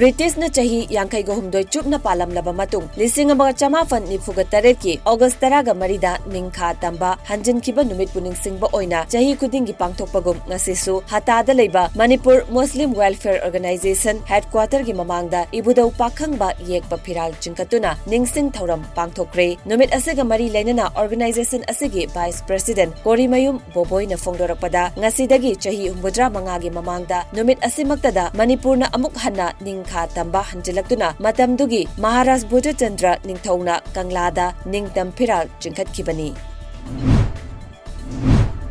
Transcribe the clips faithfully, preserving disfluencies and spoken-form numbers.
ꯕ꯭ꯔꯤꯇꯤꯁꯅ ꯆꯍꯤ ꯌꯥꯡꯈꯩꯒ ꯍꯨꯝꯗꯣꯏ ꯆꯨꯞꯅ ꯄꯥꯜꯂꯝꯂꯕ ꯃꯇꯨꯡ, ꯂꯤꯁꯤꯡ ꯑꯃꯒ ꯆꯃꯥꯄꯟ ꯅꯤꯐꯨꯒ ꯇꯔꯦꯠꯀꯤ ꯑꯣꯒꯁ ꯇꯔꯥꯒ ꯃꯔꯤꯗ ꯅꯤꯡꯈꯥ ꯇꯝꯕ ꯍꯟꯖꯤꯟꯈꯤꯕ ꯅꯨꯃꯤꯠꯄꯨ ꯅꯤꯡꯁꯤꯡꯕ ꯑꯣꯏꯅ ꯆꯍꯤ ꯈꯨꯗꯤꯡꯒꯤ ꯄꯥꯡꯊꯣꯛꯄꯒꯨꯝ ꯉꯁꯤꯁꯨ ꯍꯇꯥꯗ ꯂꯩꯕ ꯃꯅꯤꯄꯨꯔ ꯃꯨꯁꯂꯤꯝ ꯋꯦꯜꯐꯤꯌꯔ ꯑꯣꯔꯒꯅꯥꯏꯖꯦꯁꯟ ꯍꯦꯗꯀ꯭ꯋꯥꯇꯔꯒꯤ ꯃꯃꯥꯡꯗ ꯏꯕꯨꯙꯧ ꯄꯥꯈꯪꯕ ꯌꯦꯛꯄ ꯐꯤꯔꯥꯜ ꯆꯤꯡꯈꯠꯇꯨꯅ ꯅꯤꯡꯁꯤꯡ ꯊꯧꯔꯝ ꯄꯥꯡꯊꯣꯛꯈ꯭ꯔꯦ꯫ ꯅꯨꯃꯤꯠ ꯑꯁꯤꯒ ꯃꯔꯤ ꯂꯩꯅꯅ ꯑꯣꯔꯒꯅꯥꯏꯖꯦꯁꯟ ꯑꯁꯤꯒꯤ ꯚꯥꯏꯁ ꯄ꯭ꯔꯦꯁꯤꯗꯦꯟꯠ ꯀꯣꯔꯤꯃꯌꯨꯝ ꯕꯣꯕꯣꯏꯅ ꯐꯣꯡꯗꯣꯔꯛꯄꯗ, ꯉꯁꯤꯗꯒꯤ ꯆꯍꯤ ꯍꯨꯝꯐꯨꯇꯔꯥ ꯃꯉꯥꯒꯤ ꯃꯃꯥꯡꯗ ꯅꯨꯃꯤꯠ ꯑꯁꯤꯃꯛꯇꯗ ꯃꯅꯤꯄꯨꯔꯅ ꯑꯃꯨꯛ ꯍꯟꯅ ꯅꯤꯡꯈꯥ ꯇꯝꯕ ꯍꯟꯖꯤꯜꯂꯛꯇꯨꯅ ꯃꯇꯝꯗꯨꯒꯤ ꯃꯍꯥꯔꯥꯖ ꯕꯨꯙꯆꯟꯗ꯭ꯔ ꯅꯤꯡꯊꯧꯅ ꯀꯪꯂꯥꯗ ꯅꯤꯡꯇꯝ ꯐꯤꯔꯥꯜ ꯆꯤꯡꯈꯠꯈꯤꯕꯅꯤ꯫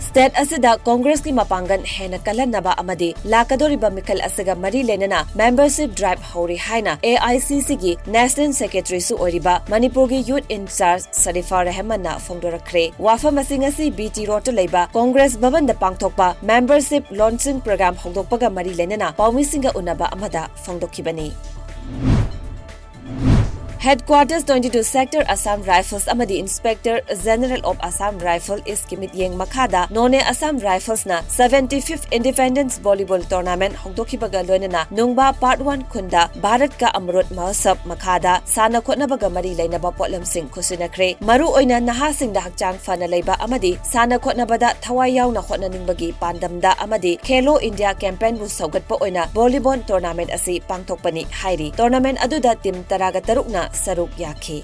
ꯁ꯭ꯇꯦꯠ ꯑꯁꯤꯗ ꯀꯣꯡꯒ꯭ꯔꯦꯁꯀꯤ ꯃꯄꯥꯡꯒꯜ ꯍꯦꯟꯅ ꯀꯜꯍꯟꯅꯕ ꯑꯃꯗꯤ ꯂꯥꯛꯀꯗꯧꯔꯤꯕ ꯃꯤꯈꯜ ꯑꯁꯤꯒ ꯃꯔꯤ ꯂꯩꯅꯅ ꯃꯦꯝꯕꯔꯁꯤꯞ ꯗ꯭ꯔꯥꯏꯚ ꯍꯧꯔꯤ ꯍꯥꯏꯅ ꯑꯦ ꯑꯥꯏ ꯁꯤ ꯁꯤꯒꯤ ꯅꯦꯁꯅꯦꯜ ꯁꯦꯀ꯭ꯔꯦꯇꯔꯤꯁꯨ ꯑꯣꯏꯔꯤꯕ ꯃꯅꯤꯄꯨꯔꯒꯤ ꯌꯨꯊ ꯏꯟꯆꯥꯔꯖ ꯁꯔꯤꯐꯥ ꯔꯦꯍꯃꯟꯅ ꯐꯣꯡꯗꯣꯔꯛꯈ꯭ꯔꯦ꯫ ꯋꯥꯐꯝ ꯑꯁꯤ ꯉꯁꯤ ꯕꯤ ꯇꯤ ꯔꯣꯗꯇ ꯂꯩꯕ ꯀꯣꯡꯒ꯭ꯔꯦꯁ ꯚꯕꯟꯗ ꯄꯥꯡꯊꯣꯛꯄ ꯃꯦꯝꯕꯔꯁꯤꯞ ꯂꯣꯟꯆꯤꯡ ꯄ꯭ꯔꯣꯒ꯭ꯔꯥꯝ ꯍꯧꯗꯣꯛꯄꯒ ꯃꯔꯤ ꯂꯩꯅꯅ ꯄꯥꯎꯃꯤꯁꯤꯡꯒ ꯎꯅꯕ ꯑꯃꯗ ꯐꯣꯡꯗꯣꯛꯈꯤꯕꯅꯤ꯫ Headquarters twenty-two Sector Assam Rifles ꯑꯃꯗꯤ Inspector General of Assam Rifle Eastꯀꯤ ꯃꯤꯠꯌꯦꯡ ꯃꯈꯥꯗ ꯅꯣꯅꯦ Assam Riflesꯅ seventy-fifth Independence Volleyball Tournament ꯍꯧꯗꯣꯛꯈꯤꯕꯒ ꯂꯣꯏꯅꯅ ꯅꯨꯡꯕꯥ Part One ꯈꯨꯟꯗ ꯚꯥꯔꯠꯀ ꯑꯃꯔꯨꯠ ꯃꯍꯣꯠꯁꯕ ꯃꯈꯥꯗ ꯁꯥꯟꯅ ꯈꯣꯠꯅꯕꯒ ꯃꯔꯤ ꯂꯩꯅꯕ ꯄꯣꯠꯂꯝꯁꯤꯡ ꯈꯨꯠꯁꯤꯟꯅꯈ꯭ꯔꯦ꯫ ꯃꯔꯨ ꯑꯣꯏꯅ ꯅꯍꯥꯁꯤꯡꯗ ꯍꯛꯆꯥꯡ ꯐꯅ ꯂꯩꯕ ꯑꯃꯗꯤ ꯁꯥꯟꯅ ꯈꯣꯠꯅꯕꯗ ꯊꯋꯥꯏ ꯌꯥꯎꯅ ꯍꯣꯠꯅꯅꯤꯡꯕꯒꯤ ꯄꯥꯟꯗꯝꯗ ꯑꯃꯗꯤ ꯈꯦꯂꯣ ꯏꯟꯗꯤꯌꯥ ꯀꯦꯝꯄꯦꯟꯕꯨ ꯁꯧꯒꯠꯄ ꯑꯣꯏꯅ ꯚꯣꯂꯤꯕꯣꯜ ꯇꯣꯔꯅꯥꯃꯦꯟꯠ ꯑꯁꯤ ꯄꯥꯡꯊꯣꯛꯄꯅꯤ ꯍꯥꯏꯔꯤ꯫ ꯇꯣꯔꯅꯥꯃꯦꯟꯠ ꯑꯗꯨꯗ ꯇꯤꯝ ꯇꯔꯥꯒ ꯇꯔꯨꯛꯅ ꯁꯔꯨꯛ ꯌꯥꯈꯤ꯫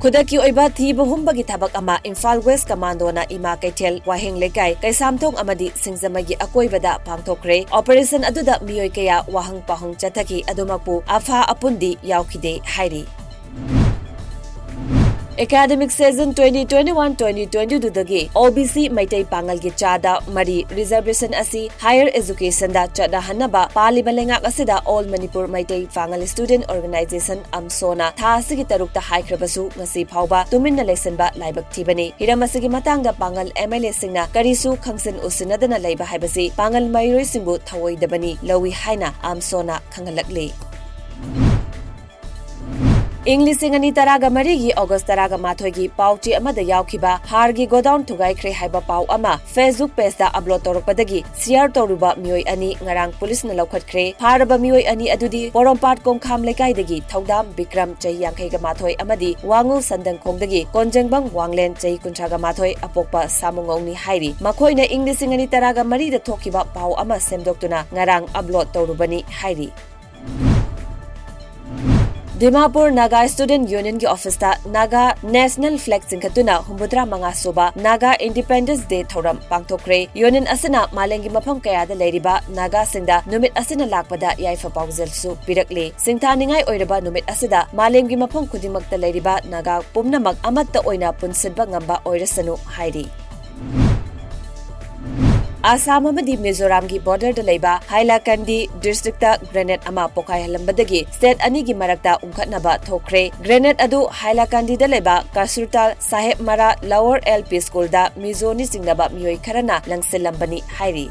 ꯈꯨꯗꯛꯀꯤ ꯑꯣꯏꯕ ꯊꯤꯕ ꯍꯨꯝꯕꯒꯤ ꯊꯕꯛ ꯑꯃ ꯏꯝꯐꯥꯜ ꯋꯦꯁ ꯀꯃꯥꯟꯗꯣꯅ ꯏꯃꯥ ꯀꯩꯊꯦꯜ, ꯋꯥꯍꯦꯡ ꯂꯩꯀꯥꯏ, ꯀꯩꯁꯥꯝꯊꯣꯡ ꯑꯃꯗꯤ ꯁꯤꯡꯖꯃꯩꯒꯤ ꯑꯀꯣꯏꯕꯗ ꯄꯥꯡꯊꯣꯛꯈ꯭ꯔꯦ꯫ ꯑꯣꯄꯔꯦꯁꯟ ꯑꯗꯨꯗ ꯃꯤꯑꯣꯏ ꯀꯌꯥ ꯋꯥꯍꯪ ꯄꯥꯎꯍꯪ ꯆꯠꯊꯈꯤ, ꯑꯗꯨꯃꯛꯄꯨ ꯑꯐ ꯑꯄꯨꯟꯗꯤ ꯌꯥꯎꯈꯤꯗꯦ ꯍꯥꯏꯔꯤ꯫ Academic session twenty twenty-one twenty twenty-twoꯗꯒꯤ O B C Meitei ꯄꯥꯉꯜꯒꯤ ꯆꯥꯗ ꯃꯔꯤ reservation ꯑꯁꯤ higher educationꯗ ꯆꯠꯅꯍꯟꯅꯕ ꯄꯥꯜꯂꯤꯕ ꯂꯩꯉꯥꯛ ꯑꯁꯤꯗ All Manipur Meitei Pangal Student Organisation, ꯑꯝꯁꯣꯅ, ꯊꯥ ꯑꯁꯤꯒꯤ ꯇꯔꯨꯛꯇ ꯍꯥꯏꯈ꯭ꯔꯕꯁꯨ ꯉꯁꯤ ꯐꯥꯎꯕ ꯇꯨꯃꯤꯟꯅ ꯂꯩꯁꯤꯟꯕ ꯂꯥꯏꯕꯛ ꯊꯤꯕꯅꯤ꯫ ꯍꯤꯔꯝ ꯑꯁꯤꯒꯤ ꯃꯇꯥꯡꯗ ꯄꯥꯉꯜ M L Aꯁꯤꯡꯅ ꯀꯔꯤꯁꯨ ꯈꯪꯁꯤꯟ ꯎꯁꯤꯟꯅꯗꯅ ꯂꯩꯕ ꯍꯥꯏꯕꯁꯤ ꯄꯥꯉꯜ ꯃꯍꯩꯔꯣꯏꯁꯤꯡꯕꯨ ꯊꯧꯑꯣꯏꯗꯕꯅꯤ ꯂꯧꯏ ꯍꯥꯏꯅ ꯑꯝꯁꯣꯅ ꯈꯪꯍꯜꯂꯛꯂꯤ꯫ ꯏꯪ ꯂꯤꯁꯤꯡ ꯑꯅꯤ ꯇꯔꯥꯒ ꯃꯔꯤꯒꯤ ꯑꯣꯒꯁ ꯇꯔꯥꯒ ꯃꯥꯊꯣꯏꯒꯤ ꯄꯥꯎ ꯆꯦ ꯑꯃꯗ ꯌꯥꯎꯈꯤꯕ ꯍꯥꯔꯒꯤ ꯒꯣꯗꯥꯎꯟ ꯊꯨꯒꯥꯏꯈ꯭ꯔꯦ ꯍꯥꯏꯕ ꯄꯥꯎ ꯑꯃ Facebook page-ꯇ upload ꯇꯧꯔꯛꯄꯗꯒꯤ share ꯇꯧꯔꯨꯕ ꯃꯤꯑꯣꯏ ꯑꯅꯤ ꯉꯔꯥꯡ ꯄꯨꯂꯤꯁꯅ ꯂꯧꯈꯠꯈ꯭ꯔꯦ꯫ ꯐꯥꯔꯕ ꯃꯤꯑꯣꯏ ꯑꯅꯤ ꯑꯗꯨꯗꯤ ꯄꯣꯔꯣꯝꯄꯥꯠ ꯀꯣꯡꯈꯥꯝ ꯂꯩꯀꯥꯏꯗꯒꯤ ꯊꯧꯗꯥꯝ ꯕꯤꯀ꯭ꯔꯝ, ꯆꯍꯤ ꯌꯥꯡꯈꯩꯒ ꯃꯥꯊꯣꯏ, ꯑꯃꯗꯤ ꯋꯥꯉꯨ ꯁꯟꯗꯪꯈꯣꯡꯗꯒꯤ ꯀꯣꯟꯖꯦꯡꯕꯝ ꯋꯥꯡꯂꯦꯟ, ꯆꯍꯤ ꯀꯨꯟꯊ꯭ꯔꯥꯒ ꯃꯥꯊꯣꯏ, ꯑꯄꯣꯛꯄ ꯁꯥꯃꯨꯉꯧꯅꯤ ꯍꯥꯏꯔꯤ꯫ ꯃꯈꯣꯏꯅ ꯏꯪ ꯂꯤꯁꯤꯡ ꯑꯅꯤ ꯇꯔꯥꯒ ꯃꯔꯤꯗ ꯊꯣꯛꯈꯤꯕ ꯄꯥꯎ ꯑꯃ ꯁꯦꯝꯗꯣꯛꯇꯨꯅ ꯉꯔꯥꯡ upload ꯇꯧꯔꯨꯕꯅꯤ ꯍꯥꯏꯔꯤ꯫ ꯗꯤꯃꯥꯄꯨꯔ ꯅꯥꯒꯥ ꯁ꯭ꯇꯨꯗꯦꯟꯠ ꯌꯨꯅꯤꯌꯟꯒꯤ ꯑꯣꯐꯤꯁꯇ ꯅꯥꯒꯥ ꯅꯦꯁꯅꯦꯜ ꯐ꯭ꯂꯦꯒ ꯆꯤꯡꯈꯠꯇꯨꯅ ꯍꯨꯝꯐꯨꯇꯔꯥ ꯃꯉꯥ ꯁꯨꯕ ꯅꯥꯒꯥ ꯏꯟꯗꯤꯄꯦꯟꯗꯦꯟꯁ ꯗꯦ ꯊꯧꯔꯝ ꯄꯥꯡꯊꯣꯛꯈ꯭ꯔꯦ꯫ ꯌꯨꯅꯤꯌꯟ ꯑꯁꯤꯅ ꯃꯥꯂꯦꯝꯒꯤ ꯃꯐꯝ ꯀꯌꯥꯗ ꯂꯩꯔꯤꯕ ꯅꯥꯒꯥꯁꯤꯡꯗ ꯅꯨꯃꯤꯠ ꯑꯁꯤꯅ ꯂꯥꯛꯄꯗ ꯌꯥꯏꯐ ꯄꯥꯎꯖꯦꯜꯁꯨ ꯄꯤꯔꯛꯂꯤ꯫ ꯁꯤꯡꯊꯥꯅꯤꯡꯉꯥꯏ ꯑꯣꯏꯔꯕ ꯅꯨꯃꯤꯠ ꯑꯁꯤꯗ ꯃꯥꯂꯦꯝꯒꯤ ꯃꯐꯝ ꯈꯨꯗꯤꯡꯃꯛꯇ ꯂꯩꯔꯤꯕ ꯅꯥꯒꯥ ꯄꯨꯝꯅꯃꯛ ꯑꯃꯠꯇ ꯑꯣꯏꯅ ꯄꯨꯟꯁꯤꯟꯕ ꯉꯝꯕ ꯑꯣꯏꯔꯁꯅꯨ ꯍꯥꯏꯔꯤ꯫ ꯑꯁꯥꯝ ꯑꯃꯗꯤ ꯃꯤꯖꯣꯔꯥꯝꯒꯤ border-ꯗ ꯂꯩꯕ ꯍꯥꯏꯂꯥꯀꯟꯗꯤ district-ꯇ grenade ꯑꯃ ꯄꯣꯈꯥꯏꯍꯜꯂꯝꯕꯗꯒꯤ state ꯑꯅꯤꯒꯤ ꯃꯔꯛꯇ ꯎꯪꯈꯠꯅꯕ ꯊꯣꯛꯈ꯭ꯔꯦ꯫ Grenade ꯑꯗꯨ ꯍꯥꯏꯂꯥꯀꯟꯗꯤꯗ ꯂꯩꯕ ꯀꯁꯨꯔꯇꯥꯜ ꯁꯥꯍꯦꯕ ꯃꯔꯥ Lower L P School-ꯗ ꯃꯤꯖꯣꯅꯤ ꯆꯤꯡꯅꯕ ꯃꯤꯑꯣꯏ ꯈꯔꯅ ꯂꯪꯁꯤꯜꯂꯝꯕꯅꯤ ꯍꯥꯏꯔꯤ꯫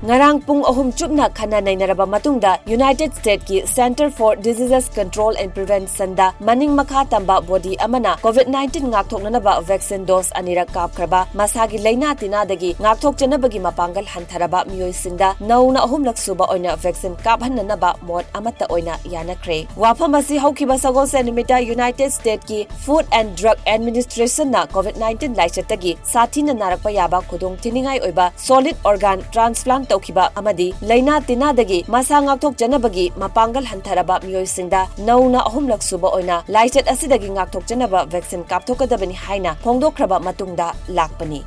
ꯉꯔꯥꯡ ꯄꯨꯡ ꯑꯍꯨꯝ ꯆꯨꯞꯅ ꯈꯟꯅ ꯅꯩꯅꯔꯕ ꯃꯇꯨꯡꯗ United States-ꯀꯤ Center for Diseases Control and Prevention-ꯗ ꯃꯅꯤꯡ ꯃꯈꯥ ꯇꯝꯕ body ꯑꯃꯅ COVID nineteen ꯉꯥꯛꯊꯣꯛꯅꯅꯕ vaccine dose ꯑꯅꯤꯔꯛ ꯀꯥꯞꯈ꯭ꯔꯕ, ꯃꯁꯥꯒꯤ ꯂꯩꯅꯥ ꯇꯤꯟꯅꯥꯗꯒꯤ ꯉꯥꯛꯊꯣꯛꯆꯅꯕꯒꯤ ꯃꯄꯥꯡꯒꯜ ꯍꯟꯊꯔꯕ ꯃꯤꯑꯣꯏꯁꯤꯡꯗ ꯅꯧꯅ ꯑꯍꯨꯝꯂꯛ ꯁꯨꯕ ꯑꯣꯏꯅ vaccine ꯀꯥꯞꯍꯟꯅꯅꯕ ꯃꯣꯠ ꯑꯃꯠꯇ ꯑꯣꯏꯅ ꯌꯥꯅꯈ꯭ꯔꯦ꯫ ꯋꯥꯐꯝ ꯑꯁꯤ ꯍꯧꯈꯤꯕ ꯁꯒꯣꯜꯁꯦꯟ ꯅꯨꯃꯤꯠꯇ United States-ꯀꯤ Food and Drug Administration-ꯅ COVID nineteen ꯂꯥꯏꯆꯠꯇꯒꯤ ꯁꯥꯊꯤꯅ ꯅꯥꯔꯛꯄ ꯌꯥꯕ ꯈꯨꯗꯣꯡꯊꯤꯅꯤꯡꯉꯥꯏ ꯑꯣꯏꯕ solid organ transplant ꯇꯧꯈꯤꯕ ꯑꯃꯗꯤ ꯂꯩꯅꯥ ꯇꯤꯟꯅꯥꯗꯒꯤ ꯃꯁꯥ ꯉꯥꯛꯊꯣꯛꯆꯅꯕꯒꯤ ꯃꯄꯥꯡꯒꯜ ꯍꯟꯊꯔꯕ ꯃꯤꯑꯣꯏꯁꯤꯡꯗ ꯅꯧꯅ ꯑꯍꯨꯝꯂꯛ ꯁꯨꯕ ꯑꯣꯏꯅ ꯂꯥꯏꯆꯠ ꯑꯁꯤꯗꯒꯤ ꯉꯥꯛꯊꯣꯛꯆꯅꯕ vaccine ꯀꯥꯞꯊꯣꯛꯀꯗꯕꯅꯤ ꯍꯥꯏꯅ ꯐꯣꯡꯗꯣꯛꯈ꯭ꯔꯕ ꯃꯇꯨꯡꯗ ꯂꯥꯛꯄꯅꯤ꯫